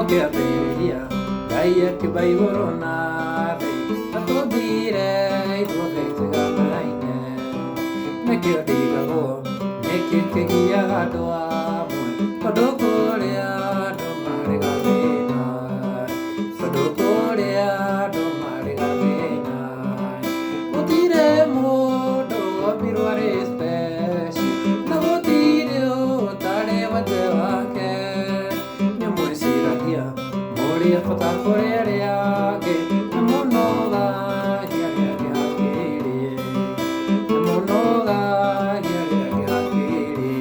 Kĩambĩrĩria Ngai akĩũmba igũrũ na thĩ, atũmbire ithuothe tũiganaine. Nĩkĩo ndigagwo nĩkĩ kĩgiaga andũ amwe, tondũ kũrĩ andũ marĩ gathĩna, tondũ kũrĩ andũ marĩ gathĩna. Gũtirĩ mũndũ wombirwo arĩ special, na gũtirĩ ũtarĩ wete wake. Nĩmwĩciragia mũrĩ a bata kũrĩ arĩa angĩ, na mũnogagia arĩa angĩ hakiri, na mũnogagia arĩa angĩ hakiri.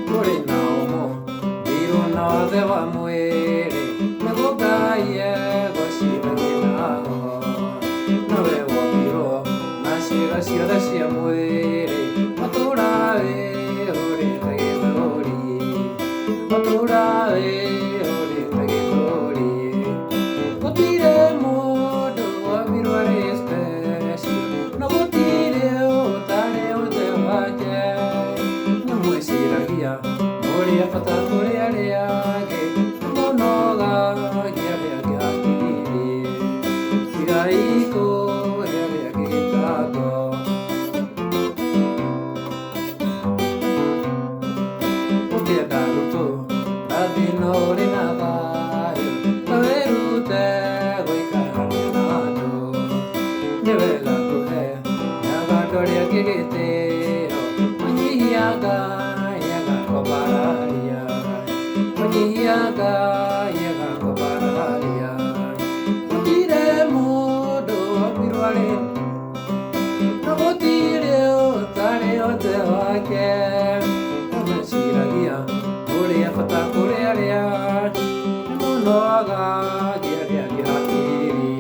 Kũrĩ na ũmũ mbirũ na wathe wa mwĩrĩ, nĩguo Ngai egocithagie nao. Nowe wombirwo na ciĩga ciothe cia mwĩrĩ, ũtũũra wĩhũrĩte gĩthũri, ũtũũra wĩhũrĩte gĩthũri. Gũtirĩ mũndũ wombirwo arĩ special, na gũtirĩ ũtarĩ ũte wake. Nĩmwĩciragia mũrĩ a bata kũrĩ arĩa angĩ, mũnogagia arĩa angĩ hakiri. Tigai kũhe arĩa angĩ gĩtango. Ũngĩenda gũtũũra thĩ ĩno ũrĩ na thayũ, ta wĩrute gũikarania na andũ. Nĩ wega kũheaga andũ arĩa angĩ gĩtĩo, wanyihia Ngai agakwambararia, wanyihia Ngai agakwambararia. Gũtirĩ mũndũ wombirwo arĩ, na gũtirĩ ũtarĩ ũte wake. Nĩmeciragia mũrĩ a bata kũrĩ arĩa, nĩmũnogagia arĩa angĩ hakiri.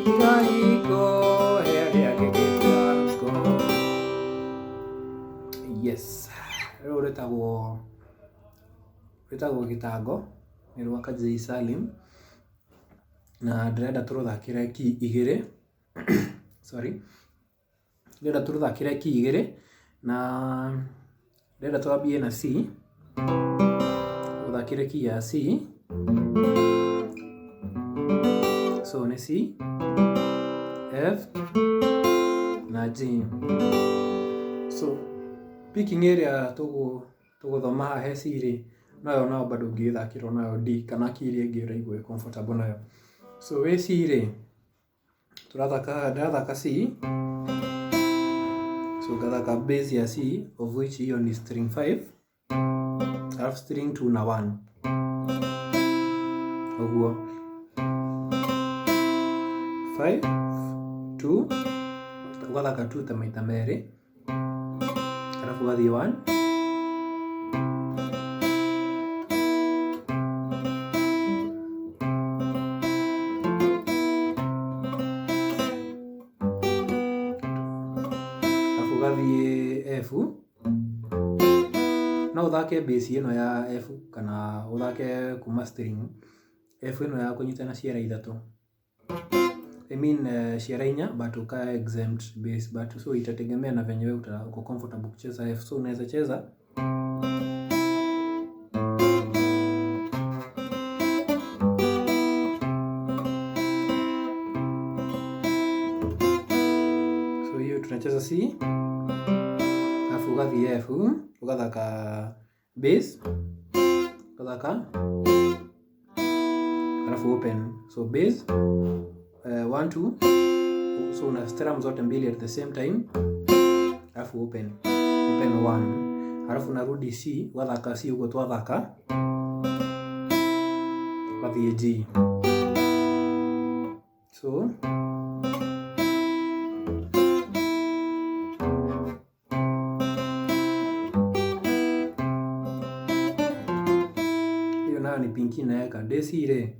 Tigai kũhe arĩa angĩ gĩtango. Yes, rũrũ rwĩtagwo gĩtango, nĩ rwa Kajei Salim, na ndĩrenda tũrũthakĩre key igĩrĩ, sorry, ndĩrenda tũrũthakĩre key igĩrĩ, na ndĩrenda twambie na C, tũthakĩre key ya C, so nĩ C, F na G. So picking ĩrĩa tũgũthoma haha he C rĩ, noyo no bado ũngĩthakĩrwo nayo D kana key ĩrĩa ĩngĩ ũraigua wĩ comfortable nayo. So wĩ C rĩ, tũrathaka, ndĩrathaka C, so ngathaka bass ya C of which hiyo ni string 5, alafu string 2 na 1, ũguo 5 2, ũgathaka 2 ta maita merĩ, alafu ũgathiĩ 1, alafu ũgathiĩ F. No ũthake bass ĩno ya F kana ũthake kuma string F ĩno ya kũnyitana ciara ithatũ, I mean ciara inya, but uka exempt bass, but so itategemea na venye wewe uko comfortable kucheza F. So unaweza cheza so hiyo tunacheza C, alafu ugathiĩ F, ugathaka bass, ugathaka alafu open, so bass 1 2, so una strum zote mbili at the same time, alafu open, open 1, alafu unarudi C, ugathaka C uguo twathaka, ugathiĩ G. So hiyo nayo ni pinki naweka desi ile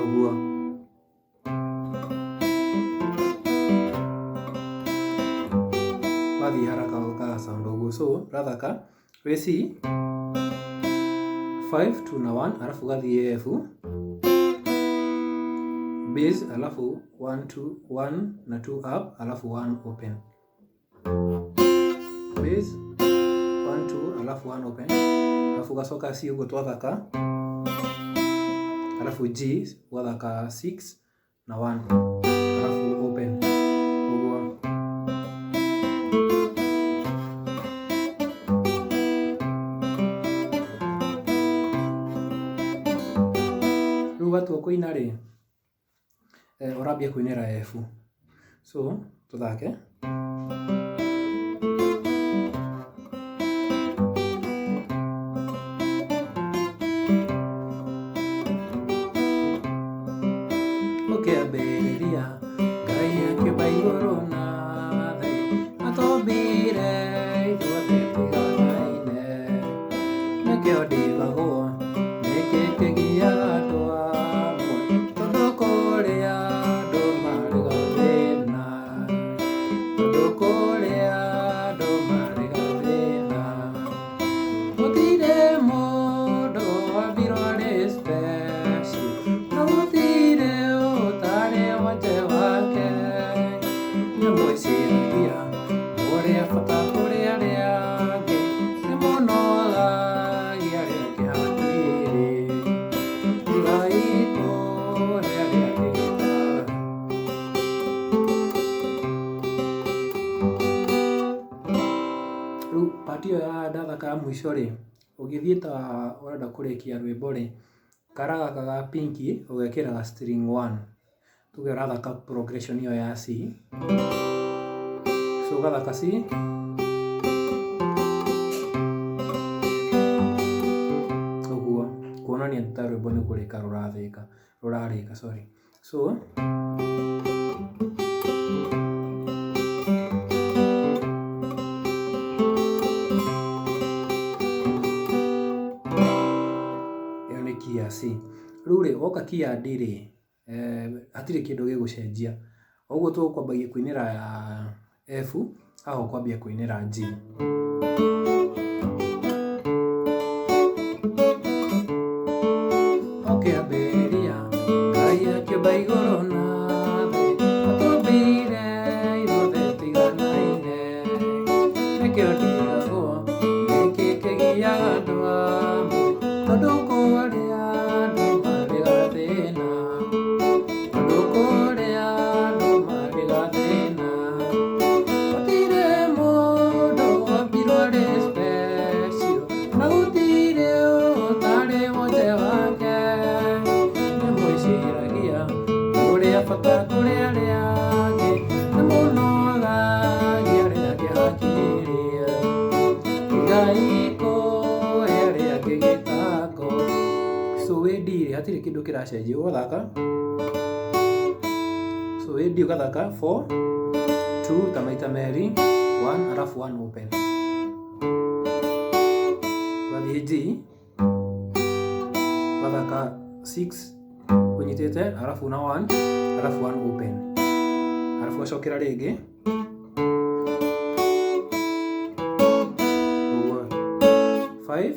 ũguo wathiĩ haraka ũkaga sound ũguo. So ũrathaka wĩ C 5 2 na 1, arabu ũgathiĩ F, Bass alafu 1 2 1 na 2 up alafu 1 open. Bass 1 2 alafu 1 open. Alafu ugacoka C ũguo twathaka. Alafu G wathaka 6 na 1 alafu open. Ũguo. Rĩu watua kũina rĩ, ũrambia kũinĩra F. So tũthake. Ũkĩambĩrĩria Ngai akĩũmba igũrũ na thĩ, atũmbire ithuothe tũiganaine. Nĩkĩo ndigagwo nĩkĩ kĩgiaga andũ amwe, tondũ kũrĩ andũ marĩ gathĩna, tondũ kũrĩ andũ marĩ gathĩna. Gũtirĩ mũndũ wambirwo arĩ special, na gũtirĩ ũtarĩ wonje wake. Nĩmwĩciragia mũrĩ a bata kũrĩ arĩa angĩ, nĩmũnogagia arĩa angĩ hakiri. Tigai kũhe arĩa angĩ gĩtaro. Rĩu part ĩyo ya ndathaka ya mũico rĩ, ũgĩthiĩ ta ũrenda kũrĩkia rwĩmbo rĩ, kara gaka ga pinki ũgekĩraga string 1. Tuge ũrathaka progression ĩyo ya C. So ũgathaka C. Ũguo kuonania ta rwĩmbo nĩ kũrĩka rũrathĩka, rũrarĩka sorry. So ĩyo nĩ key ya C. Rĩu rĩ, woka key ya D rĩ, hatirĩ kĩndũ gĩgũcenjia. Ũguo tũkwambagia kũinĩra ya F, haha ũkwambia kũinĩra G. Ũkĩambĩrĩria Ngai akĩũmba igũrũ na thĩ, atũmbire ithuothe tũiganaine. Nĩkĩo ndigagwo nĩkĩ kĩgiaga andũ amwe, tondũ kũrĩ andũ marĩ gathĩna, tondũ kũrĩ andũ marĩ gathĩna. Gũtirĩ mũndũ wombirwo arĩ special, na gũtirĩ ũtarĩ wonje wake. Nĩmwĩciragia mũrĩ a bata kũrĩ arĩa angĩ, nĩmũnogagia arĩa angĩ hakiri. Tigai kũhe arĩa angĩ gĩtango. So wĩ D rĩ, hatirĩ kĩndũ kĩracenjia, ũgathaka. So wĩ D ũgathaka 4 2 ta maita merĩ, 1 alafu 1 open. Ũgathiĩ G, ũgathaka 6 ũnyitĩte alafu na 1 alafu 1 open. Alafu ũgacokera rĩngĩ. Ũguo 5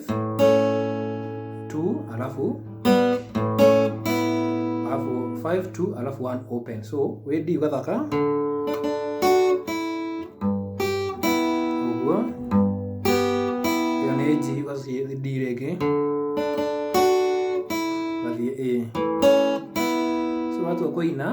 2 alafu 5 2 alafu 1 open. So wĩ D ũgathaka ũguo. Ĩyo nĩ G, ũgathiĩ D rĩngĩ, ũgathiĩ A. So watua kũina